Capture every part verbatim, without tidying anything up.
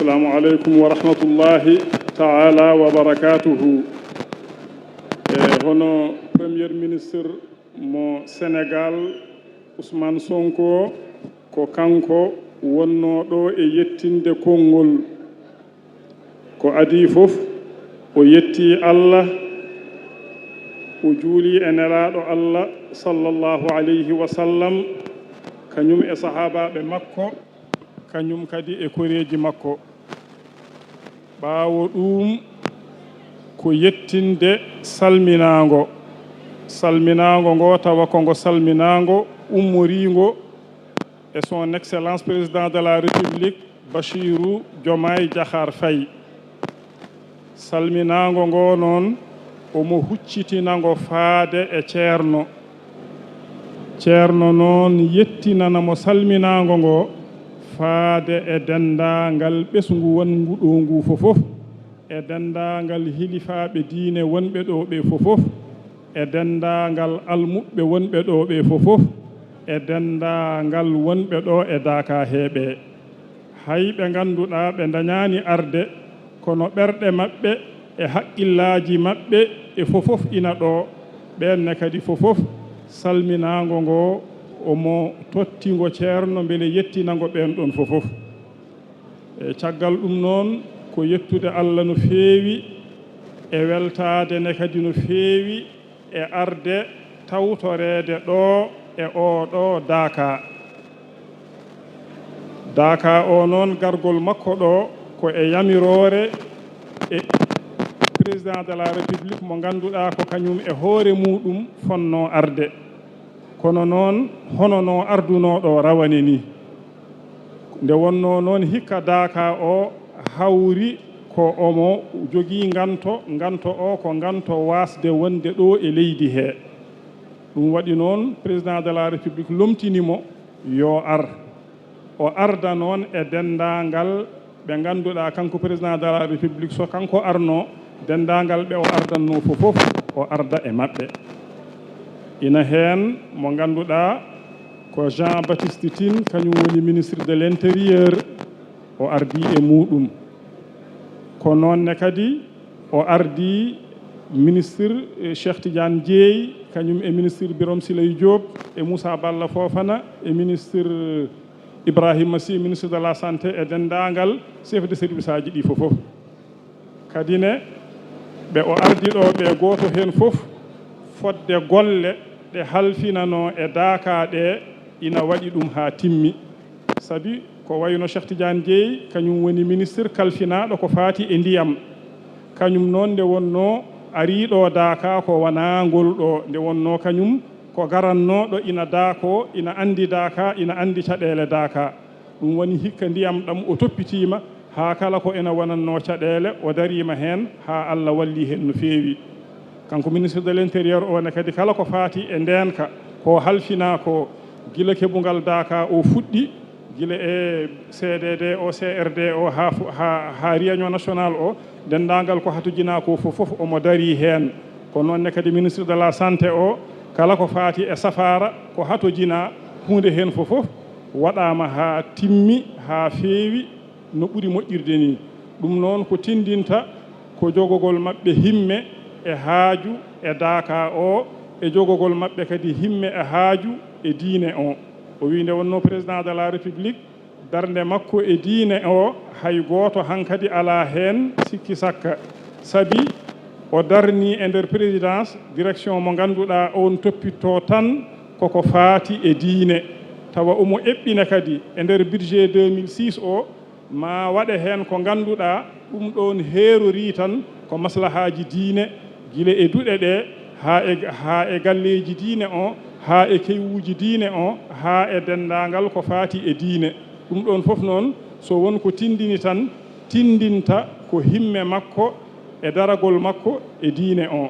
Assalamu aleykum wa rahmatullahi taala wa barakatuhu. E hono Premier Ministre mo Senegal, Ousmane Sonko, ko kanko wonnoo ɗo e yettinde konngol. Ko adii fof, o yetti Allah, o juuli e Nelaaɗo Allah, sallallahu alayhi wa sallam, kañum e sahaabaaɓe makko, kañum kadi e koreeji makko. Ɓaawo ɗuum, ko yettinde salminaango. Salminaango ngo, tawa ko ngo salminaango ummoriingo e son Excellence Président de la République, Bassirou Diomaye Diakhar Faye. Salminaango ngo noon, omo huccitina ngo faade e Ceerno. Ceerno noon yettinana mo salminaango ngo faade e denndaangal ɓesngu wonngu ɗo ngu fofof, e denndaangal hilifaaɓe diine wonɓe ɗo ɓe fofof, e denndaangal almuɓɓe wonɓe ɗo ɓe fofof, e denndaangal wonɓe ɗo e Daakaa he ɓe. Hay ɓe ngannduɗaa ɓe ndañaani arde, kono ɓerɗe maɓɓe e haqqillaaji maɓɓe e fofof ina ɗo, ɓeen ne kadi fofof salminaango ngo omo totti ngo Ceerno mbele yettina ngo ɓeen ɗoon fofof. E caggal ɗum noon, ko yettude Allah no feewi, e weltaade ne kadi no feewi, e arde tawtoreede ɗo e oo ɗo Daakaa. Daakaa o noon, gargol makko ɗo ko e yamiroore e Président de la République mo ngannduɗaa ko kañum e hoore muuɗum fonnoo arde. Kono noon, hono no ardunoo ɗo rawane ni. Nde wonnoo noon hikka Daakaa o hawri ko omo jogii nganto, nganto o ko nganto waasde wonde ɗo e leydi he. Ɗum waɗi noon, Président de la République lomtini mo yo ar. O arda noon e denndaangal ɓe ngannduɗaa, kanko Président de la République, so kanko arno, denndaangal ɓe o ardannoo fof, o arda e maɓɓe. Ina heen mo ngannduɗaa ko Jean Baptiste Tine, kañum woni ministre de l'Intérieur, o ardii e muuɗum. Ko noon ne kadi o ardii ministre, eh, Cheikh Tidiane Dièye, kañum e ministre Birame Souleye Diop, e Moussa Balla Fofana, e ministre Ibrahima Sy, ministre de la Santé, e denndaangal chef de service aji ɗi fof fof. Kadi ne, ɓe o ardi ɗo ɓe, gooto heen fof, fodde golle ɗe halfinanoo e Daakaa ɗe, ina waɗi ɗum haa timmi. Sabi ko wayno Cheikh Tidiane Dièye, kañum woni ministre kalfinaaɗo ko faati e ndiyam. Kañum noon, nde wonnoo arii ɗo Daakaa, ko wonaa ngol ɗo, nde wonnoo kañum ko garannooɗo ina Daakaa, ina anndi Daakaa, ina anndi caɗeele Daakaa. Ɗum woni hikka ndiyam ɗam o toppitiima haa kala ko ina wonannoo caɗeele, o dariima heen haa Allah walli heen no feewi. Kanko ministre de l'Intérieur o ne kadi, kala ko faati e ndeenka ko halfinaa ko, gila keɓungal Daakaa o fuɗɗi, gila e C D D o, C R D o, haa fu-, haa, haa réunion national o, denndaangal ko hatojinaa ko fof fof omo darii heen. Ko noon ne kadi ministre de la Santé o, kala ko faati e safaara ko hatojinaa, huunde heen fof fof waɗaama haa timmi, haa feewi no ɓuri moƴƴirde ni. Ɗum noon ko tinndinta ko jogogol maɓɓe himme e haaju e Daakaa o, e jogogol maɓɓe kadi himme e haaju e diine o. O wii nde wonnoo Président de la République, darnde makko e diine o, hay gooto hankadi alaa heen sikki sakka. Sabi o darnii e nder présidence direction mo ngannduɗaa oon toppitoo tan koko faati e diine. Tawa omo eɓɓina kadi e nder budget deux mille six o, ma waɗe heen ko ngannduɗaa ɗum ɗoon heerorii tan ko maslahaaji diine, gila e duɗe ɗe, haa e, haa e galleeji diine o, haa e keewuuji diine o, haa e denndaangal ko faati e diine. Ɗum ɗoon fof noon, so won ko tinndini tan, tinndinta ko himme makko e daragol makko e diine o.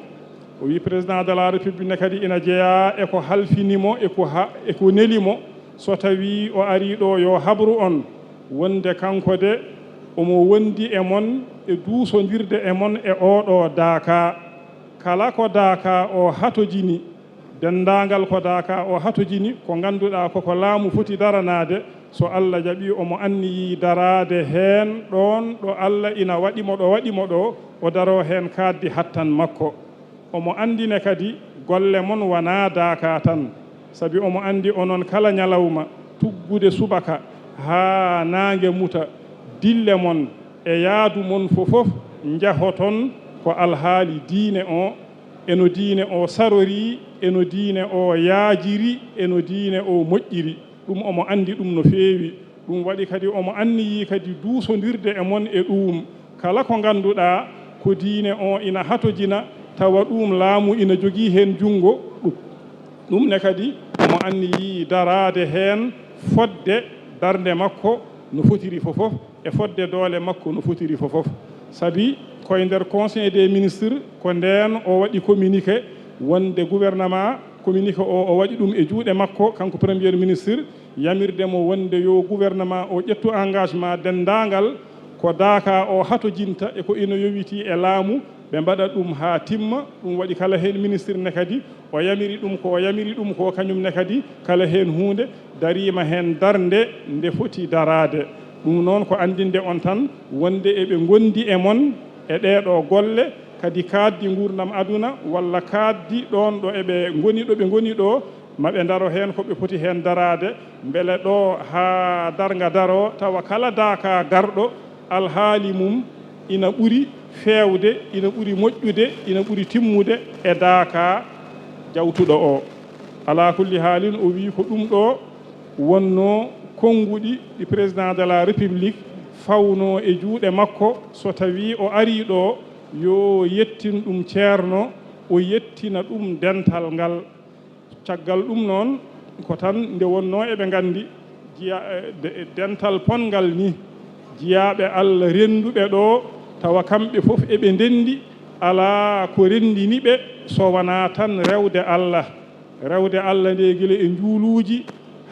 O wii Président de la République ne kadi ina jeyaa e ko halfini mo, e ko ha-, e ko neli mo, so tawii o arii ɗo yo habru on, wonde kanko de omo wondi e mon e duusondirde e mon e oo ɗo Daakaa. Kala ko Daakaa o hatojini, denndaangal ko Daakaa o hatojini, ko ngannduɗaa koko laamu foti daranaade, So Alla jaɓii, omo anniyii daraade heen ɗoon ɗo Alla ina waɗi mo ɗo waɗi mo ɗo, o daroo heen kaaɗdi hattan makko. Omo anndi ne kadi golle mon wanaa daakaa tan, sabi omo anndi onon kala ñalawma, tuggude subaka haa naange muta, dille mon e yaadu mon fofof njahoton ko alhaali diine o, e no diine o sarorii, e no diine o yaajiri, e no diine o moƴƴiri. Ɗum omo anndi ɗum no feewi. Ɗum waɗi kadi omo anniyii kadi duusondirde e mon e ɗuum. Kala ko ngannduɗaa ko diine o ina hatojina, tawa ɗuum laamu ina jogii heen junngo, ɗum, ɗum ne kadi omo anniyii daraade heen fodde darnde makko no fotiri fofof, e fodde doole makko no fotiri fofof. Sabi ko e nder Conseil des ministres, ko ndeen o waɗi communiqué wonde gouvernement, communiqué o, o waɗi ɗum e juuɗe makko, kanko Premier ministre, yamirde mo wonde yo gouvernement o ƴettu engagement denndaangal ko daakaa o hatojinta e ko ina yowitii e laamu, ɓe mbaɗa ɗum haa timma. Ɗum waɗi kala heen ministre ne kadi o yamiri ɗum ko o yamiri ɗum ko, kañum ne kadi kala heen huunde dariima heen darnde nde foti daraade. Ɗum noon ko anndinde on tan wonde eɓe ngondi e mon e ɗee ɗoo golle, kadi kaaɗdi nguurndam aduna walla kaaɗdi ɗoon ɗo eɓe ngoni, ɗo ɓe ngoni ɗo, ma ɓe ndaro heen ko ɓe poti heen daraade, mbele ɗo haa darnga daroo, tawa kala daakaa garɗo, alhaali mum ina ɓuri feewde, ina ɓuri moƴƴude, ina ɓuri timmude e daakaa jawtuɗo o. Alaa kulli haalin, o wii ko ɗum ɗo wonnoo konnguɗi ɗi Président de la République fawnoo e juuɗe makko, so tawii o arii ɗo, yo yettin ɗum Ceerno, o yettina ɗum dental ngal. Caggal ɗum noon, ko tan nde wonnoo eɓe nganndi jiya-, e, de-, e dental ponngal ni, jiyaaɓe Alla rennduɓe ɗo, tawa kamɓe fof eɓe ndenndi, alaa ko renndini ɓe so wonaa tan rewde Alla. Rewde Alla nde gila e njuuluuji,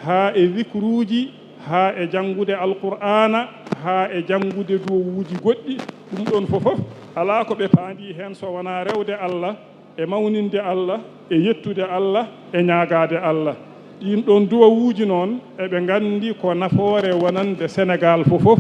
haa e zikruuji, haa e janngude Alqur'aana, haa e janngude duwawuuji goɗɗi. Ɗum ɗoon fof fof, alaa ko ɓe paandii heen so wonaa rewde Alla, e mawninde Alla, e yettude Alla, e ñaagaade Alla. Ɗiin ɗoon duwawuuji noon, eɓe nganndi ko nafoore wonande Senegaal fof fof,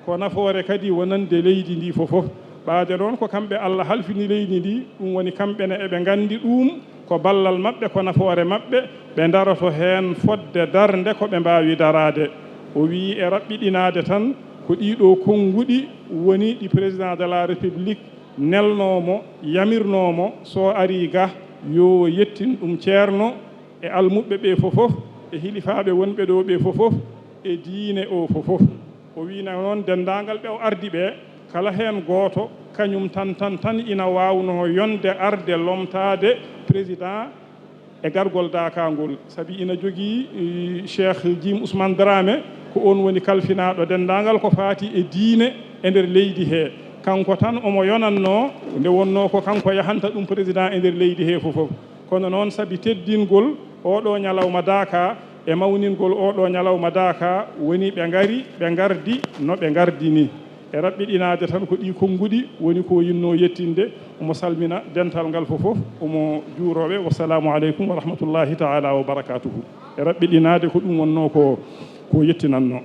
ko nafoore kadi wonande leydi ndi fof fof. Ɓaade noon ko kamɓe Alla halfini leydi ndi, ɗum woni kamɓe ne eɓe nganndi ɗum ko ballal maɓɓe, ko nafoore maɓɓe, ɓe ndaroto heen fodde darnde ko ɓe mbaawi daraade. O wiyi e raɓɓiɗinaade tan ko ɗii ɗoo konnguɗi woni ɗi Président de la République nelnoo mo, yamirnoo mo, so arii ga, yo yettin ɗum Ceerno e almuɓɓe ɓe fof fof, e hilifaaɓe wonɓe ɗo ɓe fof fof, e diine o fof fof. O wiyi noon denndaangal ɓe o ardi ɓe, kala heen gooto, kañum tan, tan, tan ina waawnoo yonde arde lomtaade Président e gargol daakaangol, sabi ina jogii, eh, Cheikh Jim Ousmane Dramé, ko oon woni kalfinaaɗo denndaangal ko faati e diine e nder leydi he. Kanko tan omo yonannoo, nde wonnoo ko kanko yahanta ɗum Président e nder leydi he fof fof. Kono noon, sabi teddingol oo ɗoo ñalawma daakaa e mawningol oo ɗoo ñalawma daakaa, woni ɓe ngari, ɓe ngardi no ɓe ngardi nii. E raɓɓiɗinaade tan ko ɗii konnguɗi woni ko yinnoo yettinde. Omo salmina dental ngal fof fof, omo juuroo ɓe. Wassalaamu aleykum wa rahmatullaahi taala wa barakaatuhu. E raɓɓiɗinaade ko ɗum wonnoo ko, ko yettinannoo.